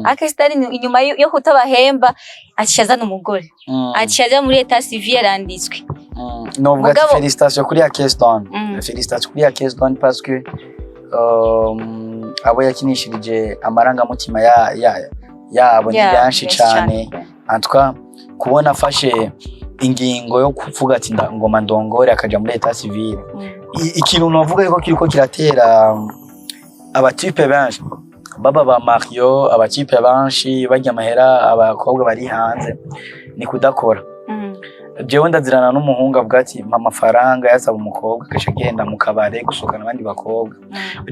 Akeston inyuma yo kutabahemba aciye azana umugore, aciye aja muri état civil, yaranditswe. Novuga ati félicitations kuri Akeston. Félicitations kuri Akeston parce que abo yakinishirije amarangamutima ya yabo ni benshi cane. En tout cas, kubona afashe ingingo yo kuvuga ati ngoma ndongore, akaja muri état civil. Ikintu novuga yuko kiriko kiratera abatype benshi baba ba Mario, abatype benshi barya amahera abakobwa bari hanze, ni kudakora. Jewe ndazirana n'umuhungu avuga ati: "Mpa amafaranga", yasaba umukobwa, agaca agenda mu kabare gusohokana abandi bakobwa.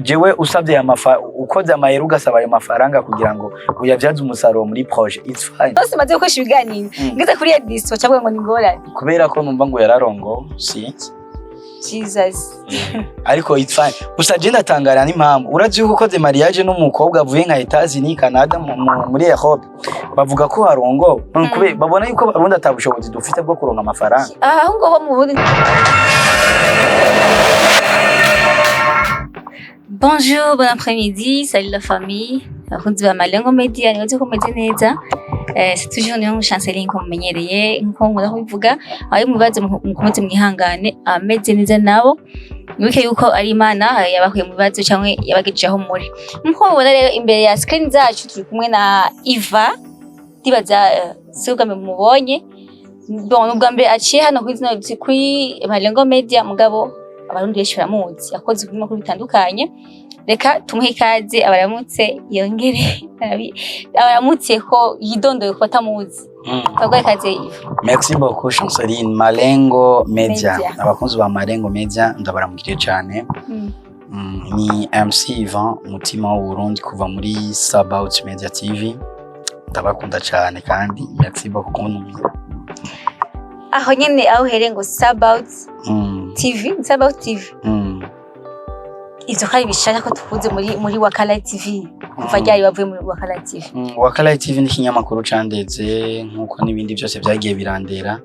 Jewe usabye aya ukoze amahera, ugasaba ayo mafaranga kugira ngo uyavyaze umusaruro muri projet, it's fine. Bose maze gukoresha ibiganiro, ngeze kuri Edis bacavuga ngo ni ingorane. Kubera ko numva ngo yararongo, sinzi. Jesus. Ariko it's fine. Gusa je ndatangara n'impamvu urazi yuko ukoze mariage n'umukobwa avuye nka Etats-Unis, Canada, muri Europe, bavuga ko harongowe. Babona yuko Abarundi ata bushobozi dufite bwo kuronka amafaranga. Aho ngo bo mu Burundi. Bonjour, bon après-midi, salut la famille. Abakunzi ba Malengo Media, nibaze ko mumeze neza. C'est toujours niyo Chanceline nko mumenyereye, nkuko nkunda kubivuga. Aho mu bibazo mukomeze mwihangane, ameze neza nabo. Mwibuke yuko ari Imana yabakuye mu bibazo cyangwa yabagejeje aho muri. Nkuko mubona rero imbere ya screen zacu turi kumwe na Iva. Ndibaza si ubwa mbere mumubonye. Bon, ubwa mbere aciye hano kuri zino kuri Malengo Media, mugabo Abarundi benshi baramuzi, yakoze ibinyamakuru bitandukanye. Reka tumuhe ikaze, abaramutse, yongere abaramutse ko yidondoye ku batamuzi. Twaguhaye ikaze, Iva. Merci beaucoup, Chanceline. Malengo Media. Media. Abakunzi ba Malengo Media, ndabaramukije cyane. Ni MC Ivan Mutima w'Uburundi kuva muri Sabaut Media TV. Ndabakunda cyane kandi merci beaucoup kuntumira. Aho nyene aho uhereye ngo Sabaut TV, Sabaut TV. Ivyo kari bishasha ko tukuze muri Wakala TV. Kuva ryari wavuye muri Wakala TV? Wakala TV ni ikinyamakuru candeze nkuko n'ibindi byose byagiye birandera.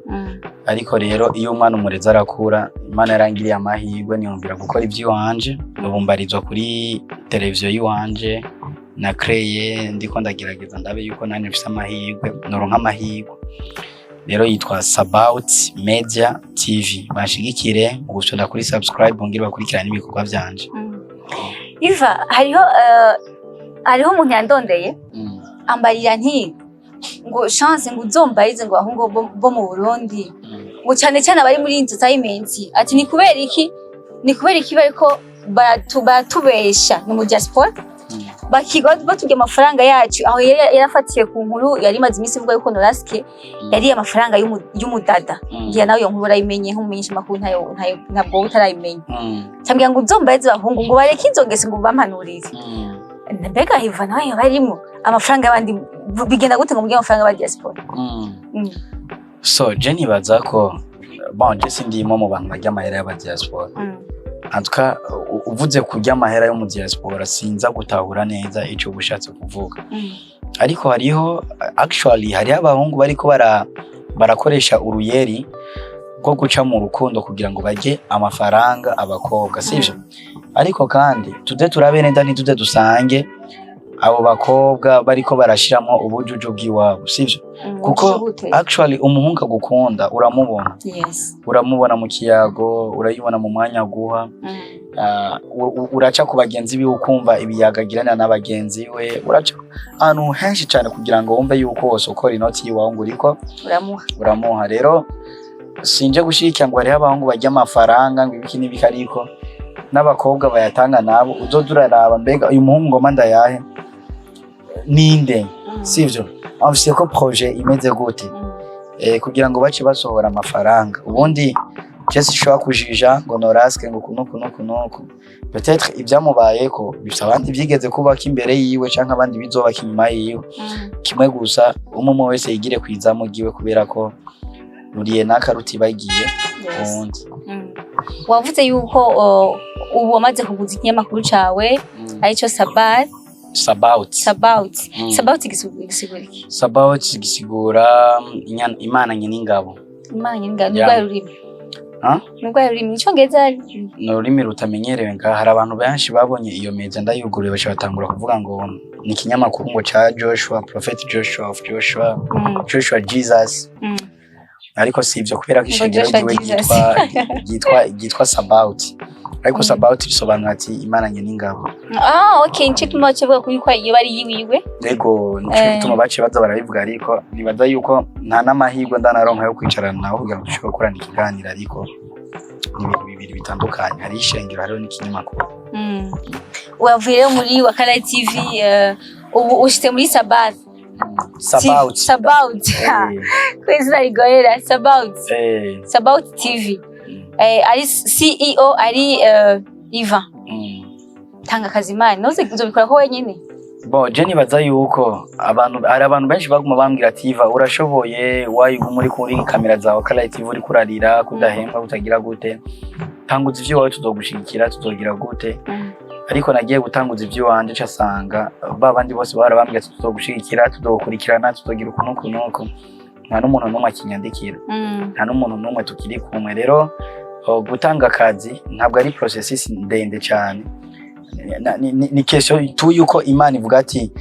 Ariko rero iyo umwana umurezi arakura. Imana yarangiriye amahirwe niyumvira gukora iby'iwanje, ubu mbarizwa kuri televiziyo y'iwanje na créé, ndiko ndagerageza ndabe yuko nanje mfise amahirwe, noronka amahirwe. Rero yitwa Sabaut Media TV. Bashigikire mu gufyonda kuri subscribe, bongere bakurikirane ibikorwa vyanje. Iva, hariho umuntu yandondeye, ambarira nti ngo Chance, ngo uzombarize ngo abahungu bo mu Burundi, ngo cyane cyane abari muri entertainment, ati ni kubera iki bariko baratubesha ni mu diaspora, bakiga batubye amafaranga yacu. Aho yari yarafatiye ku nkuru yari imaze iminsi ivuga yuko Noraske yariye amafaranga y'umudada. Ngira nawe iyo nkuru urayimenye nk'umumenyesha makuru, ntayo ntabwo wowe utarayimenya. Cyambwira ngo uzombarize abahungu ngo bareke izo ngeso, ngo bampanurire. Mbega Iva nawe yaba arimwo amafaranga y'abandi? Bigenda gute ngo mugire amafaranga y'aba diaspora? So je nibaza ko, bon, je sindimo mu bantu barya amahera y'aba diaspora. En tout cas, uvuze kurya amahera yo mu diaspora, sinza gutahura neza ico ubushatse kuvuga. Ariko hariho, actually hariho abahungu bariko barakoresha uruyeri rwo guca mu rukundo kugira ngo barye amafaranga abakobwa, sivyo? Ariko kandi tuze turabe neza, ntituze dusange abo bakobwa bariko barashiramo ubujuju bw'iwabo, sivyo? Kuko Gute? actually umuhungu agukunda uramubona. Uramubona mu kiyago, urayibona mu mwanya aguha. Uraca ku bagenzi biwe ukumva ibiyaga agirana n'abagenzi we, uraca ahantu henshi cyane kugira ngo wumve yuko wose ukora inoti yiwawe ngo uriko uramuha. Uramuha. Rero sinje gushigikira ngo hariho abahungu barya amafaranga, ngo ibiki n'ibiki, ariko n'abakobwa bayatanga nabo uzoza uraraba: mbega uyu muhungu ngoma ndayahe ninde, sivyo? Amfise ko projet imeze gute? Kugira ngo bace basohora amafaranga. Ubundi je sinshobora kujija ngo Noraske ngo kunuku nuku nuku. Peut-être ibyamubayeko bifite abandi byigeze kubaka imbere yiwe canke abandi bizobaka inyuma yiwe. Kimwe gusa, umwe umwe wese yigire kwizamu ryiwe, kubera ko ruriye naka rutibagiye uwundi. Wavuze yuko ubu wamaze kuguza ikinyamakuru cawe, arico Sabat. Sabaut. Sabaut. Sabaut gisigura iki? Sabaut gisigura Imana nyen'ingabo. Imana nyingana. Yeah. Ni rurimi? Ah? Ni urwahe rurimi? Icongereza? Ni ururimi rutamenyerewe ngaha. Hari abantu benshi babonye iyo media ndayuguruye, baca batangura kuvuga ngo ni ikinyamakuru ngo ca Joshua, Prophet Joshua of Joshua, Joshua Jesus. Ariko si ivyo, kubera ko Ngo ishengero Joshua ryiwe Jesus. ryitwa Sabaoth, ariko Sabaoth bisobanura ati Imana nye n'ingabo. Ah, okay, nico gituma baca bavuga ko iyo bari yiwiwe. Ego, nico gituma baciye baza barabivuga, ariko nibaza yuko nta n'amahirwe ndanaronka yo kwicarana nabo kugira ngo dushobore gukorana ikiganiro, ariko ni ibintu bibiri bitandukanye: hariho ishengero, hariho n'ikinyamakuru. Wavuye rero muri Wakala TV, ubu ushitse muri Sabath. Sabaoth. Sabaoth. Ko izina rigorera, Sabaoth. Sabaoth TV. Ari CEO, ari Ivan. Tanga akazi mani, ntuze uzobikora ko wenyine. Bon, je nibaza yuko abantu, hari abantu benshi baguma bambwira ati: "Iva, urashoboye, wayiguma uri kuri kamera zawe Wakala TV, uri kurarira kudahembwa, utagira gute, tanguza ivyo wawe, tuzogushigikira, tuzogira gute." Ariko nagiye gutanguza ivy'iwanje, casanga ba bandi bose bahora bambwira ati tuzogushigikira, tuzogukurikirana, tuzogira uku n'uku n'uku, nta n'umuntu n'umwe akinyandikira, nta n'umuntu n'umwe tukiri kumwe. Rero gutanga akazi ntabwo ari processus ndende cyane. Ni question tu yuko Imana ivuga ati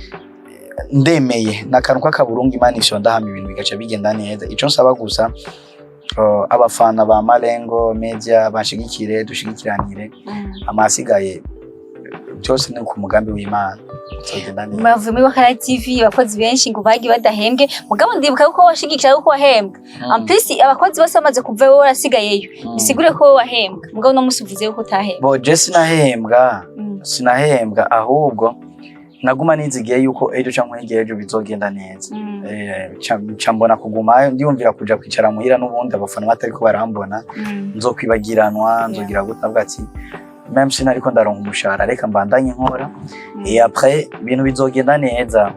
ndemeye, ni akantu k'akaburungu Imana ifyonda, hama ibintu bigaca bigenda neza. Ico nsaba gusa, abafana ba Malengo Media banshigikire, dushigikiranire, amasigaye byose ni ku mugambi w'Imana, bizogenda neza. Bavuye muri Wakala TV, abakozi benshi ngo bagiye badahembwe, mugabo ndibuka ko washigikira yuko wahembwa. En plus abakozi bose bamaze kuva, wowe warasigayeyo. Bisigure ko wowe wahembwa, mugabo no musi uvuze yuko utahembwa. Bon, je sinahembwa. Sinahembwa, ahubwo naguma nizigiye yuko ejo canke hirya y'ejo bizogenda neza. Ca mbona kugumayo, ndiyumvira kuja kwicara muhira n'ubundi abafana batariko barambona, nzokwibagiranwa, nzogira gute. Navuga ati même si nariko ndaronka umushahara, reka mbandanye nkora, et après ibintu bizogenda neza.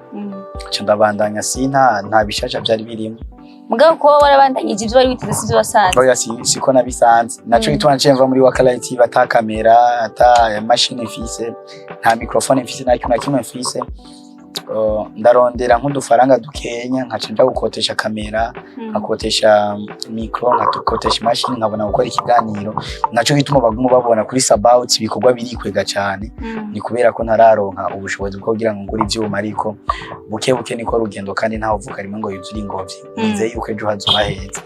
Ca ndabandanya, si nta bishasha vyari birimo. Mugabo kuba warabandanyije, ivyo wari witeze sivyo wasanze. Oya, siko nabisanze. Naco gituma naciye mva muri Wakala TV ata kamera, ata machine mfise, nta microphone mfise, nta kintu na kimwe mfise. Ndarondera nk'udufaranga dukenya, nkaca nja gukotesha kamera, nkakotesha micro, nkakotesha imashini, nkabona gukora ikiganiro. Naco gituma baguma babona kuri Sabaoth ibikorwa birikwega cane. Ni kubera ko ntararonka ubushobozi bwo kugira ngo ngure ivyuma, ariko buke buke niko rugendo, kandi ntawe uvuka rimwe ngo yuzure ingobyi. Nizeye yuko ejo hazoba heza.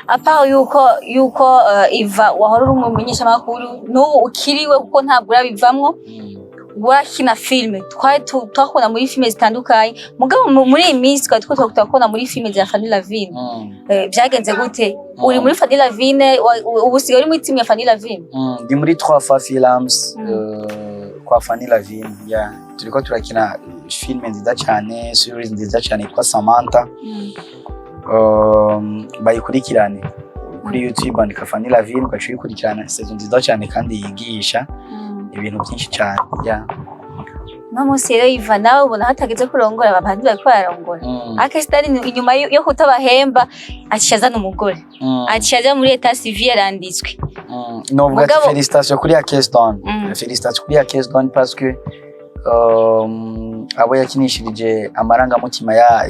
À part yuko Iva wahora uri umumenyeshamakuru, n'ubu ukiriwe kuko ntabwo urabivamwo, warakina filime, twari twakubona muri filime zitandukanye, mugabo muri iyi minsi twari two turakubona muri filime za Fanny Lavine. Vyagenze gute? Uri muri Fanny Lavine, ubu usigaye uri muri team ya Fanny Lavine? Ndi muri Trois Fois Films, kwa Fanny Lavine, yeah. Turiko turakina filime nziza cyane, series nziza cyane yitwa Samantha. Bayikurikirane kuri YouTube, andika Fanny Lavine ugaca uyikurikirana, saison nziza cyane kandi yigisha ibintu byinshi cyane, yeah. No munsi rero Iva, nawe ubona hatageze kurongora, abandi bariko bararongora. Akesitani inyuma yo kutabahemba aciye azana umugore, aciye aja muri état civil, yaranditswe. Novuga ati Mugabo- félicitations kuri ya Keston. Félicitations kuri ya Keston, parce que abo yakinishirije amarangamutima ya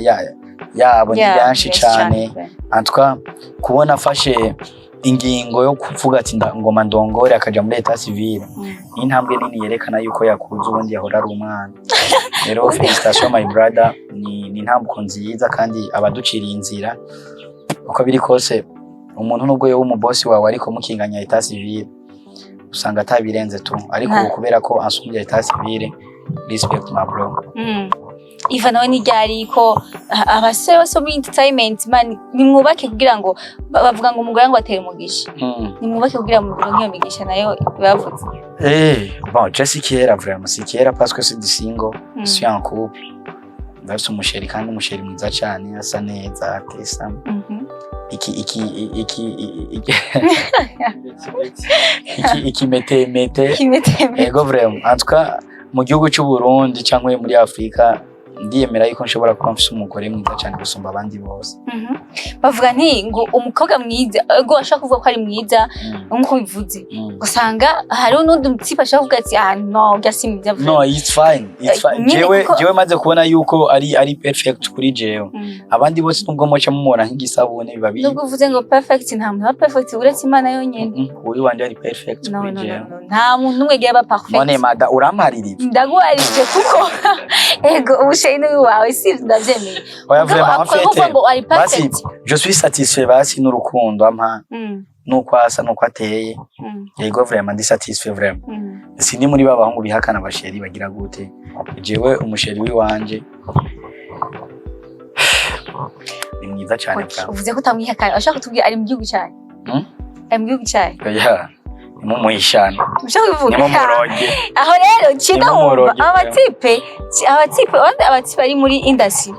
yabo ni benshi cyane. En tout cas, kubona afashe ingingo yo kuvuga ati ngoma ndongore, akaja muri état civil, ni intambwe nini yerekana yuko yakuze, ubundi yahora ari umwana. Rero félicitations my brother, ni intambwe nziza kandi abaduciriye inzira. Uko biri kose, umuntu nubwo yoba umubosi wawe, ariko mukinganya état civil, usanga atabirenze tu, ariko ubu kubera ko ansumbya état civil, respect my bro. Iva nawe ntiryari ko abasore bose bo muri entertainment man, nimwubake kugira ngo bavuga ngo umugore ngo atera umugisha. Nimwubake kugira ngo muronke iyo migisha nayo bavuze. Bon, je si kera, vraiment si kera, parce que c'est du single. Suis en couple, ndafise umuchéri, kandi umuchéri mwiza cyane, asa neza, atesa. Iki iki iki iki iki iki mete mete. Kimeteme. Ego, vraiment, en tout cas mu gihugu cy'u Burundi cyangwa muri Afrika Ndiyemera yuko nshobora kuba mfise umugore mwiza cyane gusumba abandi bose. Bavuga nti ngo umukobwa mwiza, ego, ashaka kuvuga ko ari mwiza nkuko bivuze, usanga hariho n'undi mutipe ashaka kuvuga ati: "Ah no, urya si mwiza." No, it's fine, it's fine. Nyine Jewe kuko jewe maze kubona yuko ari perfect kuri jewe, abandi bose nubwo muca mumubona nk'igisabune, biba biri Nubwo uvuze ngo perfect, nta muntu aba perfect uretse Imana yonyene. Uyu wanje ari perfect No, kuri no, jewe. no, no, nta muntu n'umwe agiye aba perfect. None mada, uramparira? Ndaguharije kuko ego, ubusheri ni wawe, si ndavyemeye. Oya, Mugabo vraiment, en akora kuvuga fait, ngo ari basi perfect. je suis satisfait basi n'urukundo ampa, nuko asa, nuko ateye. Yego, vraiment ndi satisfait, vraiment. Sindi muri ba bahungu bihakana abachéri bagira gute. Jewe umuchéri wiwanje ni mwiza cyane. Okay, Vraiment. uvuze ko utamwihakana, ashaka kutubwira ari mu gihugu cyawe? Hmm? Ari mu gihugu cyawe? Oya, nimumuhishane. Ushaka kubivuga? Nimumuroge. Aho rero cinda wumva Nimumuroge. Abatipe abandi, abatipe bari muri industry,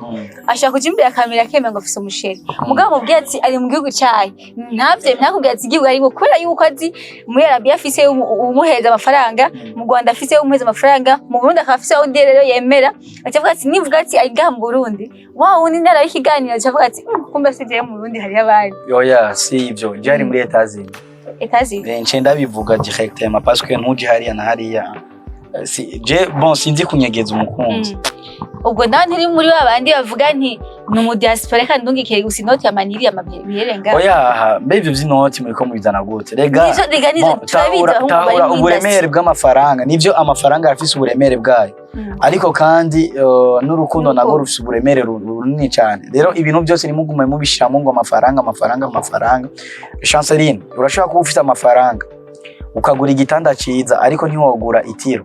ashaka kuja imbere ya kamera akemera ngo afise umuchéri, mugabo mubwiye ati ari mu gihugu cyayo, ntavye ntakubwira ati igihugu arimo, kubera yuko azi muri Arabia afise umuhereza amafaranga, mu Rwanda afise umuhereza amafaranga, mu Burundi akaba afise undi rero yemera, acavuga ati nivuga ati ari ngaha mu Burundi, wa wundi ntara y'ikiganiro acavuga ati: Kumbe se jewe mu Burundi hariyo abandi." Oya, si ivyo, je ari muri Etats-Unis. Etats-Unis. Nce ndabivuga directement parce que ntuje hariya na hariya. Si je, bon, sinzi kunyegeza umukunzi. Ubwo nawe ntiri muri ba bandi bavuga nti ni umudiaspora, reka ndungikire gusa inoti ya maniri amabirenga? Oya, mbe ivyo vy'inoti muriko mubizana gute rega? Nizo rega, nizo Bon, turabizi. tahura Abahungu bari tahura muri uburemere industry. bw'amafaranga. Nivyo, amafaranga arafise uburemere bwayo, ariko kandi n'urukundo narwo N'urukundo. rufise uburemere runini cyane. Rero ibintu byose nimugume mubishiramo ngo amafaranga, amafaranga, amafaranga. Chanceline, urashobora kuba ufite amafaranga ukagura igitanda ciza, ariko ntiwogura itiro.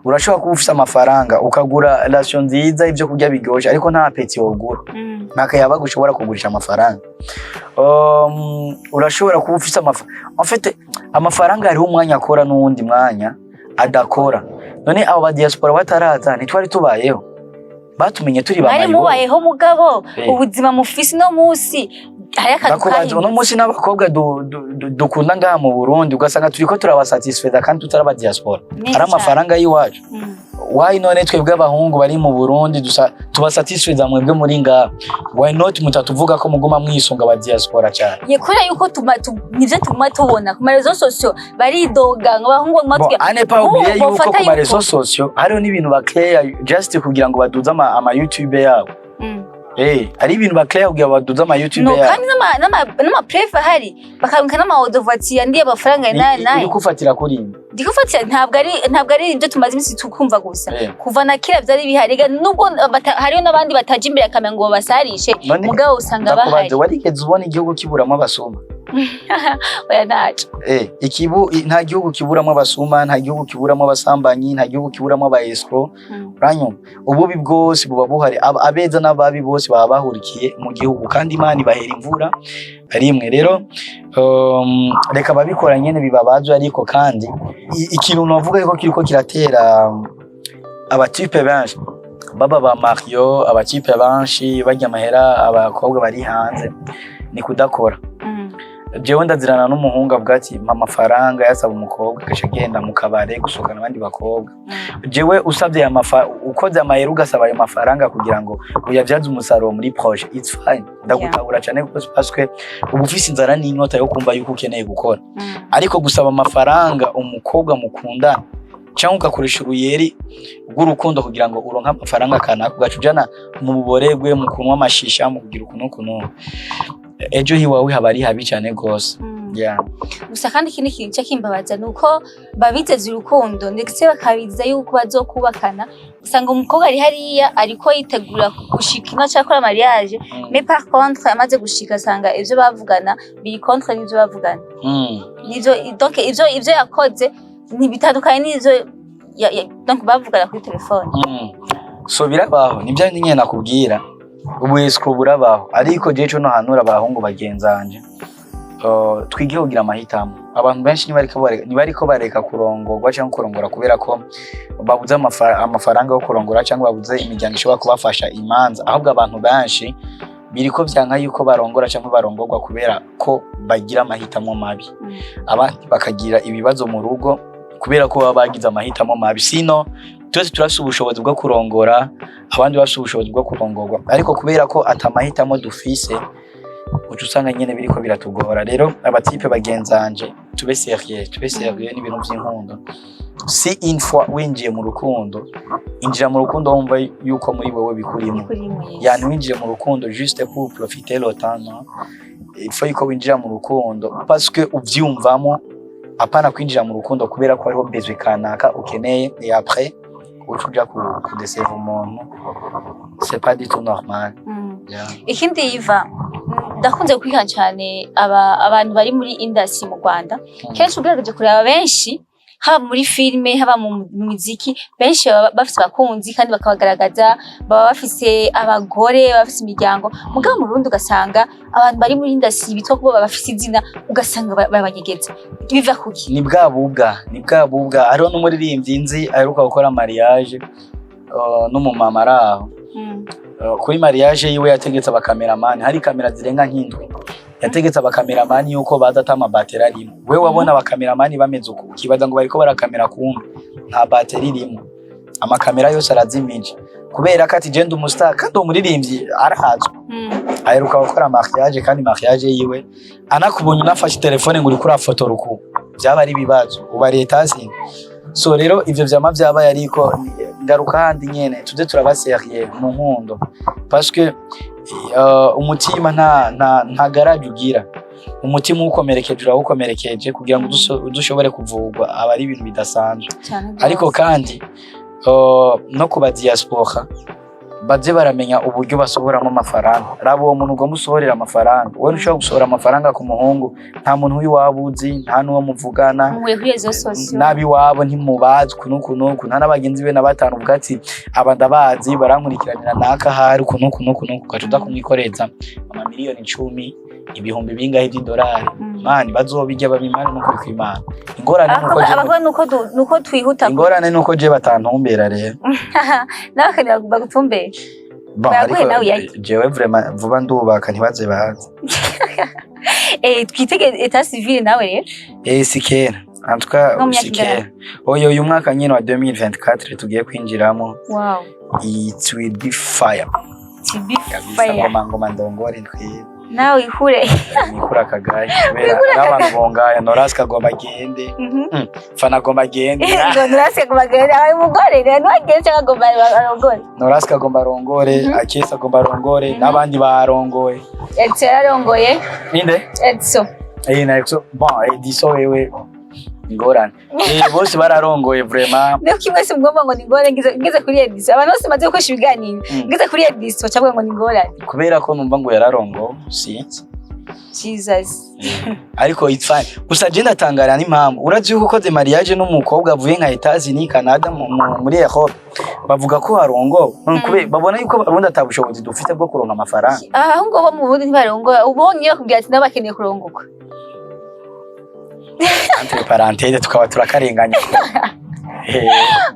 Urashobora kuba ufite amafaranga ukagura ration nziza, ibyo kurya biryoshe, ariko nta appétit wogura, nta kayabaga ushobora kugurisha amafaranga. Urashobora kuba ufite amafaranga, en fait amafaranga hariho umwanya akora n'uwundi mwanya adakora. None abo ba diaspora bataraza ntitwari tubayeho? Batumenye turi ba Mwari mayibobo. mubayeho, mugabo ubuzima mufise no munsi hariho akantu Ndakubaza, uno kahindutse. munsi n'abakobwa dukunda ngaha mu Burundi, ugasanga turiko turabasatisfeza kandi tutari aba diaspora, Neza ari amafaranga y'iwacu. Why none twebwe abahungu bari mu Burundi dusa tubasatisfeza, mwebwe muri ngaha why not mutatuvuga ko muguma mwisunga aba diaspora cyane? Ye, kubera yuko nivyo tuguma tubona ku maréseaux sociaux, baridoga ngo abahungu baguma Bon, tubwira à ne pas oublier Nk'ubu yuko bofata ku yuko maréseaux sociaux hariho n'ibintu bakreya just kugira ngo baduze ama YouTube yabo. Ari ibintu bakreya kugira ngo baduze ama YouTube No, yabo. kandi n'ama preuve ahari, bakabika n'ama audio yandiye amafaranga nayo nayo. Uri kufatira kuri inde? Ndikufatira, ntabwo ari ibyo tumaze iminsi tukumva gusa. Kuva na kera byari bihari. Ega nubwo hariho n'abandi bataja imbere ya kamera ngo babasarishe, None mugabo usanga bahari. ndakubaza, warigeze ubona igihugu kiburamo abasuma? Oya, ntaco. Nta gihugu kiburamo abasuma, nta gihugu kiburamo abasambanyi, nta gihugu kiburamo aba escroc. Uranyumva? Ububi bwose buba buhari. Abeza n'ababi bose baba bahurikiye mu gihugu, kandi Imana ibahera imvura rimwe. Rero reka ababikora nyene bibabazwe, ariko kandi ikintu novuga yuko kiriko kiratera abatipe benshi baba ba Mario, abatipe benshi barya amahera abakobwa bari hanze, ni kudakora. Jewe ndazirana n'umuhungu avuga ati: "Mpa amafaranga", yasaba umukobwa, agaca agenda mu kabare gusohokana abandi bakobwa. Jewe usabye aya ukoze amahera, ugasaba ayo mafaranga kugira ngo uyabyaze umusaruro muri projet, it's fine, ndagutahura cyane, kuko parce que uba ufise inzara n'inyota yo kumva yuko ukeneye gukora. Ariko gusaba amafaranga umukobwa mukundana, cyangwa ugakoresha uruyeri rw'urukundo kugira ngo uronke amafaranga kanaka, ugaca ujana mu buboregwe, mu kunywa amashisha, mu kugira ukuntu ukuntu, ejo hiwawe haba ari habi cyane gose. Yeah. Gusa kandi ikindi kintu cyo kimbabaza ni uko babizeza urukundo, ndetse bakabiza yuko bazokubakana. Usanga umukobwa ari hariya ariko yitegura gushika ino cyangwa akora mariage, mais par contre amaze gushika asanga ivyo bavugana biri contre n'ivyo bavugana, nivyo, donc ivyo yakoze ntibitandukanye n'ivyo donc bavugana kuri telefone. So birabaho, nibyo nyine nakubwira, ubu escroc burabaho. Ariko jewe ico nohanura abahungu bagenzanje, twige kugira amahitamo. Abantu benshi ntibariko bareka kurongorwa cyangwa kurongora kubera ko babuze amafaranga yo kurongora, cyangwa babuze imiryango ishobora kubafasha imanza. Ahubwo abantu benshi biriko vyanka yuko barongora cyangwa barongorwa kubera ko bagira amahitamo mabi, abandi bakagira ibibazo mu rugo kubera ko baba bagize amahitamo mabi. Sino Twese turafise ubushobozi bwo kurongora, abandi bafise ubushobozi bwo kurongorwa, ariko kubera ko atamahitamo dufise, uca usanga nyene biriko biratugora. Rero aba types bagenzanje, tube sérieux, tube sérieux n'ibintu vy'inkundo. Si une fois winjiye mu rukundo, injira mu rukundo wumva yuko muri wewe bikurimo. Bikurimo, yes. Yani winjiye mu rukundo juste pour profiter le temps, non? Il faut yuko winjira mu rukundo parce que uvyumvamo, apana kwinjira mu rukundo kubera ko hariho besoin kanaka ukeneye, et après uca uja kudeseva umuntu. C'est pas du tout normal. Yeah. Ikindi Iva, ndakunze gukurikirana cyane abantu bari muri industry mu Rwanda. Kenshi ugerageje kureba, benshi, haba muri filime, haba mu muziki, benshi baba bafise abakunzi kandi bakabagaragaza, baba bafise abagore, baba bafise imiryango. Mugabo mu Burundi ugasanga abantu bari muri industry bitwa ko baba bafise izina, ugasanga barabanyegeza. Biva kuki? Ni bwa bubwa, ni bwa bubwa. Hariho n'umuririmbyi nzi aheruka gukora mariage n'umumama ari aho. Kuri mariage yiwe yategetse abakameramani, hari kamera zirenga nk'indwi, yategetse abakameramani yuko baza ata amabateri arimo. We wabona abakameramani bameze uku, ukibaza ngo bariko barakamera, kumbe nta bateri irimo, amakamera yose arazimije, kubera ko ati je ndi umu star. Kandi uwo muririmbyi arazwi, aheruka gukora mariage, kandi mariage yiwe anakubonye unafashe telefone ngo uriko urafotora uku, vyaba ari ibibazo, uba leta zini. So rero ivyo vyama vyabaye, ariko ngaruka handi nyene, tuze turaba sérieux mu nkundo, parce que umutima nta garage ugira. Umutima uwukomerekeje, urawukomerekeje. Kugira ngo udushobore kuvurwa aba ari ibintu bidasanzwe. Ariko kandi no ku ba diaspora, baze baramenya uburyo basohoramo amafaranga. Raba uwo muntu ugomba usohorera amafaranga, wowe ntushobora gusohora amafaranga ku muhungu nta muntu w'iwabo uzi, nta n'uwo muvugana. Muhuye kuri réseaux sociaux. N'abiwabo ntimubazi uku n'uku n'uku, nta n'abagenzi be na batanu uvuga ati aba ndabazi, barankurikiranira naka, hari uku n'uku n'uku n'uku, ugaca uza kumwikoreza amamiliyoni 10, ibihumbi bingahe by'idolari. Mani bazobirya babimare n'ukuri kw'Imana. Ingorane nuko je Abakobwa nuko twihuta. Ingorane nuko je batantumbera rero. Nawe akanira bagutumbere. Bon, Bayaguhe ariko nawe uyarye. jewe vraiment vuba ndubaka, ntibaze baze. Twitege état civil nawe rero. Si kera en tout cas. No mu myaka Si kera oyo, uyu mwaka nyine wa 2024 tugiye kwinjiramo, it will be fire. To be Kabisa. fire. Ngoma ngoma ndongore ntwibe. Nawe ihure. Nikura akagaye kubera n'abantu bongaya. Norasi agomba agende, Fana agomba agende. Ngo Norasi agomba agende, abaye umugore rero ntibagende cyangwa agomba arongore. Norasi agomba arongore, Akesi agomba arongore, n'abandi barongoye. Edso yararongoye. Ninde? Edso. Na Edso, bon, Ediso wewe ingorane, bose bararongoye vraiment. Niyo kimwe mwese mugomba ngo ni ingorane. Ngeze kuri Edso, abantu bose maze gukoresha ibiganiro, ngeze kuri Edso bacavuga ngo ni ingorane. Kubera ko numva ngo yararongo, sinzi. Jesus. Ariko it's fine. Gusa je ndatangara n'impamvu urazi yuko ukoze mariage n'umukobwa avuye nka Etats-Unis, Canada, muri Europe, bavuga ko harongowe. Babona yuko Abarundi ata bushobozi dufite bwo kuronka amafaranga. Aho ngo bo mu Burundi ntibarongora, ubonye bakubwira ati nabo bakeneye kurongoka. Entre parenthèses, tukaba turakarenganya.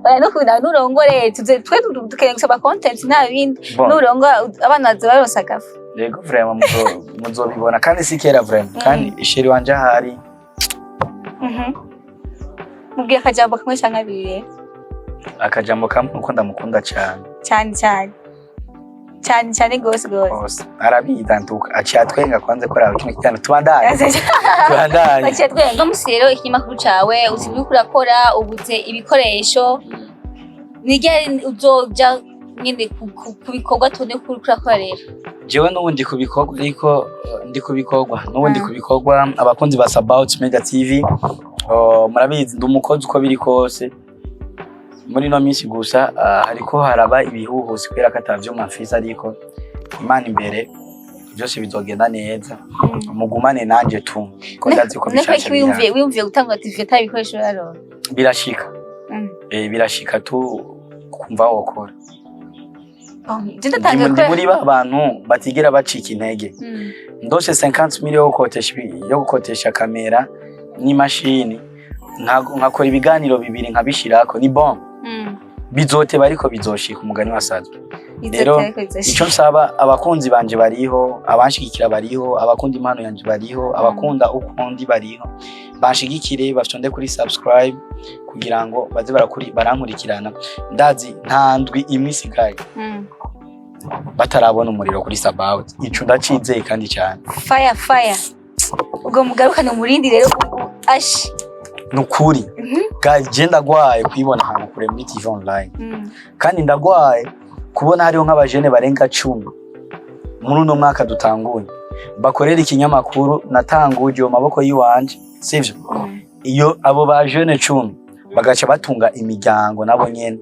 Oya, nukunda nurongore tuze twe dukeneye gusaba content, nta bindi. Bon. Nurongora abana baza baronsa agafu. Yego, vraiment muzobibona, kandi si kera vraiment. Kandi chéri wanje ahari. Mubwira akajambo kamwe canke abiri rero. Akajambo kamwe nuko ndamukunda cyane. Cyane cyane cyane cyane, gose gose. Gose arabizi antuka, aciye atwenga kwanze ko araba kino kiganiro. Tubandanye, tubandanye. Baciye twenga musi. Rero ikinyamakuru cawe uzi uriko urakora, ubuze ibikoresho, ni ryari uzoja nyene ku bikorwa, tubone ko uriko urakora rero? Jewe n'ubu ndi ku bikorwa, ariko ndi ku bikorwa n'ubu, ndi ku bikorwa. Abakunzi ba Sabaut Media TV, murabizi ndi umukozi uko biri kose. Muri ino minsi gusa hariko haraba ibihuhusi kubera ko ata vyuma mfise, ariko Imana imbere, byose bizogenda neza. Mugumane nanje tu ko ndazi ko Niko bishasha iki wiyumviye gutanga TV ata ibikoresho uraronka? Birashika. Birashika tu kumva wokora. Je ndatangiye Ndi muri ba bantu batigera bacika intege. Ndose 50 mille yo gukotesha kamera n'imashini, nkakora ibiganiro bibiri nkabishirako, ni bon. Bizoteba ariko bizoshika, umugani wasazwe. Rero, ico nsaba abakunzi banje bariho, abanshigikira bariho, abakunda impano yanje bariho, abakunda ukundi bariho, banshigikire, bafyonde kuri subscribe kugira ngo baze barakuri barankurikirana. Ndazi nta ndwi imwe isigaye batarabona umuriro kuri Sabaut. Ico ndacizeye kandi cyane. Fire, fire! Ubwo mugarukane umurindi rero, ashi. Nukuri guys, je ndagwaye kwibona ahantu kure muri TV online, kandi ndagwaye kubona hariho nk'abajene barenga 10 muri uno mwaka dutanguye bakorera ikinyamakuru natanguje mu maboko yiwanje, sivyo? Iyo abo bajene 10 bagaca batunga imiryango nabo nyene,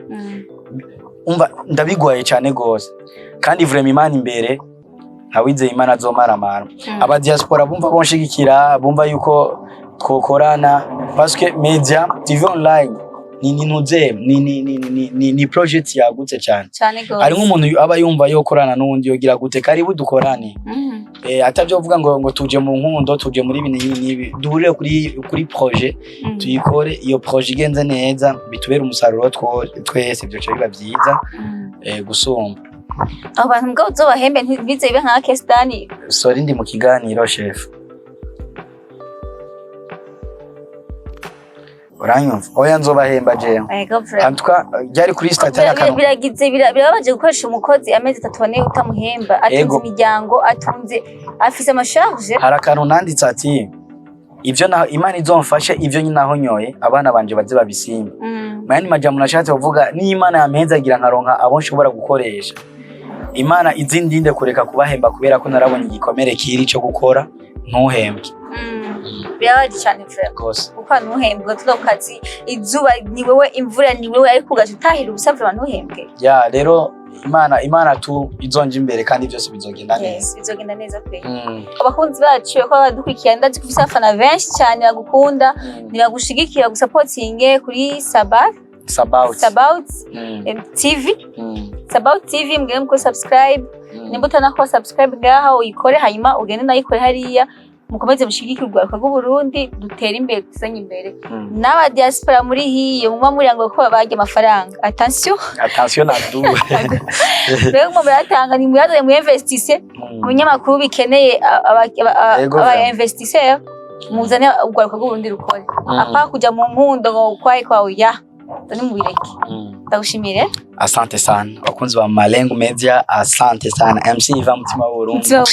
umva ndabigwaye cyane gose. Kandi vraiment Imana imbere, ntawizeye Imana azomaramara. Aba diaspora bumva bonshigikira, bumva yuko twokorana, parce que media TV online ni ntuze ni project yagutse cyane. Cyane gose. Hari nk'umuntu aba yumva yokorana n'uwundi, yogira gute, karibu dukorane. Atavyo vuga ngo tuje mu nkundo, tuje muri ibi n'ibi n'ibi, duhurire kuri projet, tuyikore. Iyo projet igenze neza, bitubere umusaruro twese, byoca biba byiza gusumba. Abo bantu mbwa uzobahembe, ntibize bibe nka Kestani. Sorry, ndi mu kiganiro, chef, uranyumva? Oya, nzobahemba jewe. Ego vraiment. En tout cas, ryari kuri statut ari akantu. Biragize birababaje gukoresha umukozi amezi 3, 4 utamuhemba, atunze imiryango, atunze, afise ama charges. Hari akantu nanditse ati ivyo naho Imana izomfashe, ivyo nyine naho nyoye abana banje baze babisimba. Mu yandi majambo nashatse kuvuga, niyo Imana yampezagira nkaronka abo nshobora gukoresha, Imana izindinde kureka kubahemba, kubera ko narabonye igikomere kiri cyo gukora ntuhembwe. Birababaje cyane vraiment. Rwose. Kuko ntuhembwe, tuza ku kazi, izuba ni wewe, imvura ni wewe, ariko ugaca utahira ubusa, vraiment ntuhembwe. Ya, rero Imana tu izonja imbere kandi byose bizogenda neza. Yes, bizogenda neza pe. Abakunzi bacu ko badukurikirana, ndazi ko ufise abafana benshi cyane bagukunda, nibagushigikira, bagusapotinge kuri Sabat Sabaut. Sabaut TV. Sabaut TV, mugende mukore subscribe. Nimba utanakora subscribe ngaha, uyikore, hanyuma ugende nayikore hariya, mukomeze mushigikire urwaruka rw'Uburundi, dutere imbere, tuzanye imbere. N'aba diaspora muri hiyo muba muri ngo ko barya amafaranga, attention. Attention na du. Rero mu muratanga, ni muyazane, muyinvestisse mu binyamakuru bikeneye aba investisseur, muzane urwaruka rw'Uburundi rukore, apa kuja mu nkundo ngo kwaye kwawe ya ni mubireke. Ndagushimire. Asante sana bakunzi ba Malengo Media, asante sana MC Iva Mutima w'Uburundi. Nzo.